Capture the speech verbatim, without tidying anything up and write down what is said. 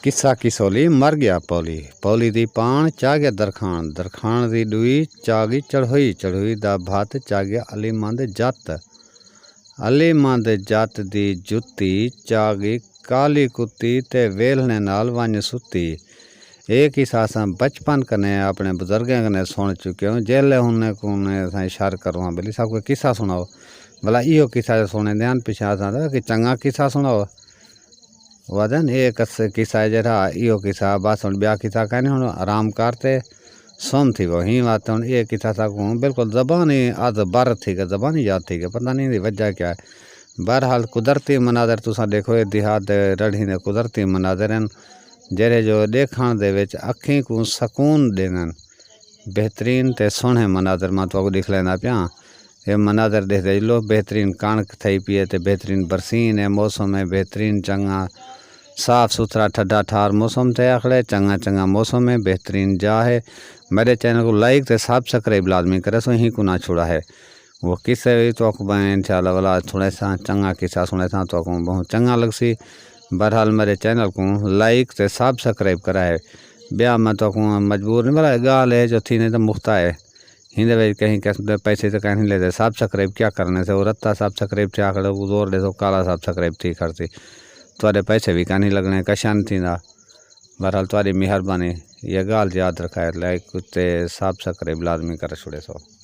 قصہ کسولی مر ڳیا پولی، پولی دی پاݨ چا ڳیا درکھاݨ، درکھاݨ دی ݙوئی چا ڳئی چڑھوئی، چڑھوئی دا بھت چا ڳیا علی مند جت، علی مند جت دی جتی چا ڳئی کالی کتی تے ویلھݨے نال ونڄ ستی۔ اے قصہ اساں بچپن کنے اپݨے بزرگیں کنے سݨ چکے ہوں، جیلے ہن کوں اساں اشار کروں ہاں بھلی ساکوں قصہ سݨاؤ، بھلا ایہو قصہ جو سݨیندے ہن پچھاں اساں کہ چنڳا قصہ سݨاؤ۔ ودن اے کس قصہ ہے جیڑھا ایہو قصہ بس ہن ٻیا قصہ کائنی، ہن آرام کر تے سم تھی وو۔ ہی وات ہن اے قصہ ساکوں بالکل زبانی از بر تھی ڳئے، زبانی یاد تھی ڳئے، پتہ نہیں دی وجہ کیا ہے۔ بہرحال قدرتی مناظر تساں ݙیکھو، اے دیہات دے رڑھیں دے قدرتی مناظر ہن جیڑھے جو ݙیکھݨ دے وچ اکھیں کوں سکون ݙیندن۔ بہترین تے سوہݨے مناظر میں تہاکوں ݙکھلیندا پیاں۔ اے مناظر ݙیکھدے لو، بہترین کݨک تھئی پئی ہے تے بہترین برسین ہے، موسم ہے بہترین، چنڳا صاف ستھرا ٹھڈا ٹھار موسم تھیا کھڑے، چنڳا چنڳا موسم ہے، بہترین جا ہے۔ میݙے چینل کوں لائک تے سبسکرائب لازمی کریسو، ہی کوں نہ چھوڑا ہے۔ وہ قصے وی تہاکوں میں انشاءاللہ ولا سݨیساں، چنڳا قصہ سݨیساں، تہاکوں بہت چنڳا لڳسی۔ بہرحال میݙے چینل کوں لائک تے سبسکرائب کرائے۔ ٻیا میں تہاکوں مجبور نہیں، بھلا ڳالھ ہے جو تھی نہیں تو مفتا ہے۔ ہیندے وچ کہیں قسم دے پیسے تے کہیں لیندے۔ سبسکرائب کیا کرݨے سے؟ او رتا سبسکرائب تھیا کھڑے، او زور ݙیسو کالا سبسکرائب تھی کھڑسی۔ تہاݙے پیسے وی کہیں لڳݨے، کشا نہیں تھیندا۔ بہرحال تہاݙی مہربانی، یہ ڳالھ یاد رکھائے، لائک تے سبسکرائب لازمی کر چھوڑیسو۔